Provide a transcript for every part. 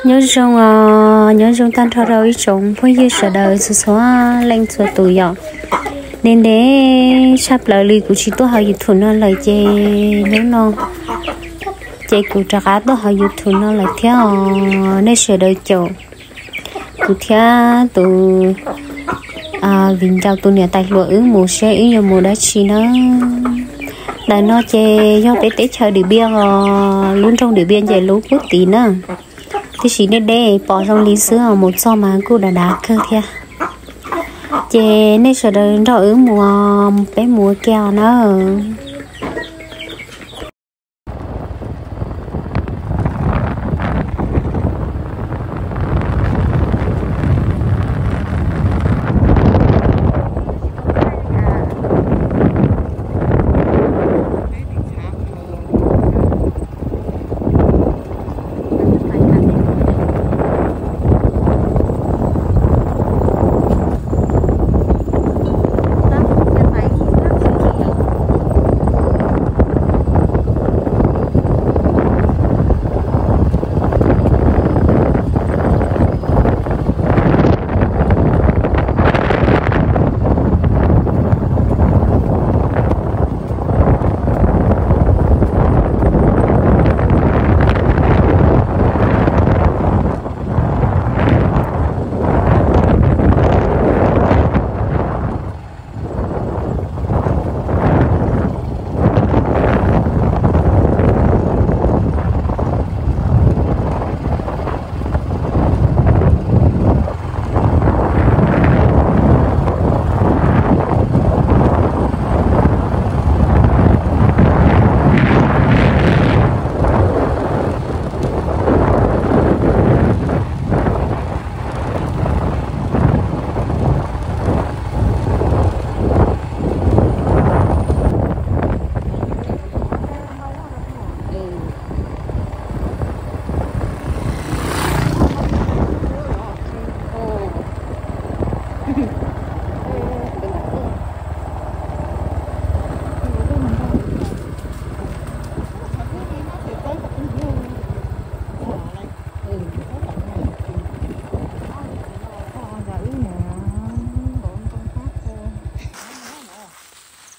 Nyob zoo os, nyob zoo tag nrho rau ib tsoom phooj ywg sawv daws txhua txhua leej txhua tus yom. Ntev ntev tshaj plaws li kuv tsis tuaj hauv YouTube no lawm ces hnub no ces kuv rov qab tuaj hauv YouTube no lawm thiab os. Nej sawv daws caum kuv thiab tus viv ncaus tus niam tais hluas wb mus seb wb yuav mus dab tsi na. Ntawm no ces yog peb teb chaws Điện Biên os, lub nroog Điện Biên ces lub pub tid na. Tiam sis deb deb pom zoo li xwb os, mus txog mas kuj dav dav kawg thiab. Ces nej sawv daws nrog wb mus, peb mus ua ke os na.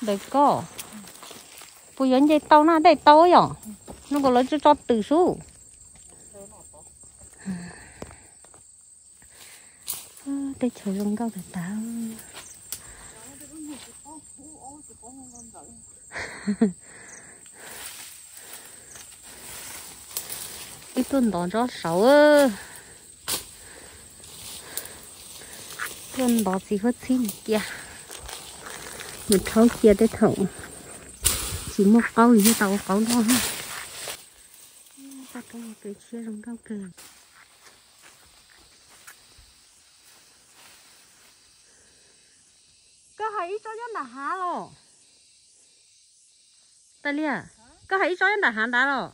Ntawm koj, puas yuav nce tau na, dej tau yom? Hnub ko lawv tso tso twm sub. Teb chaws zoo nkauj tas tas. Wb tuaj ntov ntsob saud, tuaj ntov txiv huab txhib cia, mus rhaub cia tej thaum tsis muaj qaub thiaj tau ua qaub noj. Toj roob pem tshiab zoo nkauj kawg. Koj hais ib tsob nyob nram hav los? Tais Liag, koj hais ib tsob nyob nram hav ntawd los?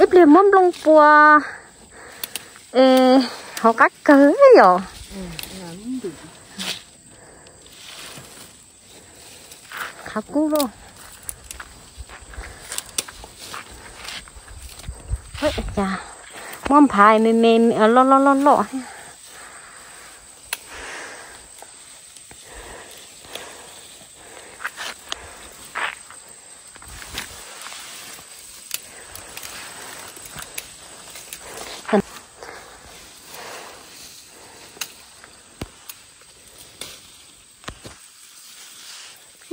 Ib pliag muab nplooj pua es hauv qab kawg yom. Qhav kub lauj. Cas muab nphav me me loj loj loj loj thiab.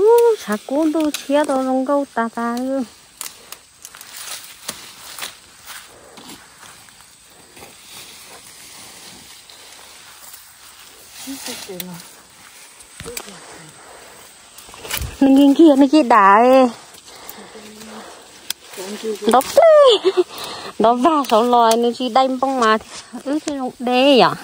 Ub, tshav kub ntuj tshiab tau zoo nkauj tas tas li. Nws nkig nkiag nws ci dam, ntov plig, ntov vag saud los nws tsis dai npoo mas wb thiaj zoo deb yom.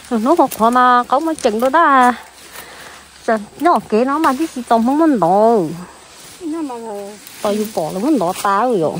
Hnub qhuav qhuav mas qaub muaj ceem dua dab. Nyob kev no mas twb tsis tau Hmoob muab ntov. Tos yus pom lawv muab ntov tas yom.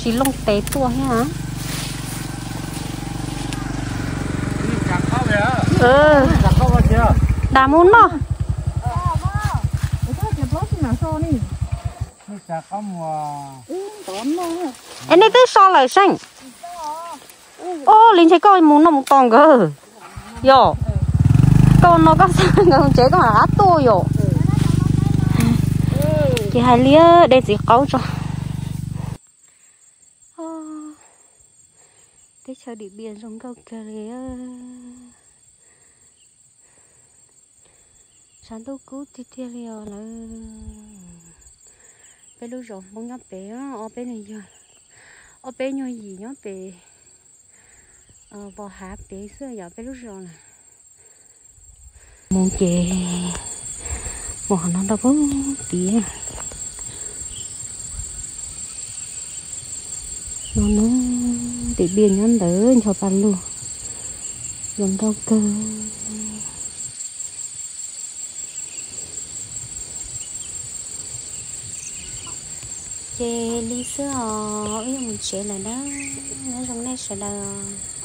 Tsis looj tes tuaj thiab. Dag mus noj. Es nej twb so lawm seej. Ub, li ntshe koj mus noj mus tos nkawd yom. Koj no koj xa nkawd mus tsev koj mam rov qab tuaj yom. Ces hais liab de txiv qaub tso. Teb chaws Dim Piam zoo nkauj kawg li. Tshav ntuj kub tiag tiag li os lawm. Peb lub zos Hmoob nyob pem, ob peb nyuag yog, ob peb nyuag yim nyob pem, pos hav pem xwb yom peb lub zos na. Mus ces mus qhov no rau pem tid. No na, Dim Piam nyob ntawd ncho pa lug, zoo nkauj kawg. Ces li xwb os, wb yuav mus tsev lawm na. Nyob zoo nej sawv daws os.